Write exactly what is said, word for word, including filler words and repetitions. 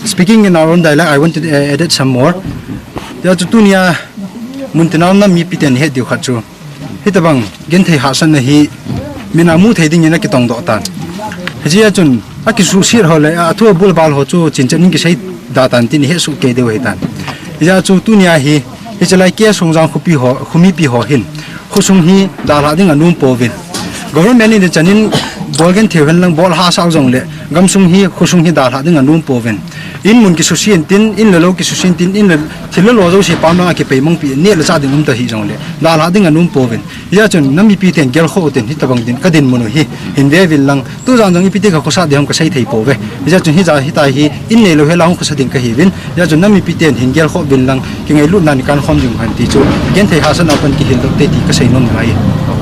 Speaking in our own dialect, I want to uh, add some more. Tia chu tunia muntina nam mipiten het diu khat chu, hitobang genthei hahsatna hi mina mu thei dingin akitongdoh tan. Hijeh a chun akisuhset ho le athu abul abal ho chu chinchet in kisei da tan tin ihet soh kei diu ahitan. Hijeh a chu tunia hi, hiche lai K. Songjang khopi ho, khomipi ho hin khosung hi dalhah ding anom pouvin. Government in chanin bol genthei hen lang bol hahsa jongle gamsung hi, khosung hi dalhah ding anom pouvin. In mun kisusen tin, in le lou kisusen tin, in le thil le lo jouse pam lang a kipeimangpi, neh le chah ding um ta hijongle dalhah ding anom pouvin. Hijeh chun nam mipiten gelkhoh utin, hitobang din kadinmun u hi hin veuvin lang, tujan jong ipi ti kakhosah ding ham kasei thei pouve. Hijeh chun hija hitia hi in neilou hela hung khosa ding kahiuvin. Hijeh chun nam mipiten hin gelkhoh uvin lang, kingailutna in kankhom ding hen ti chu genthei hahsatna pan kihildoh te ti kasei nom ngai e.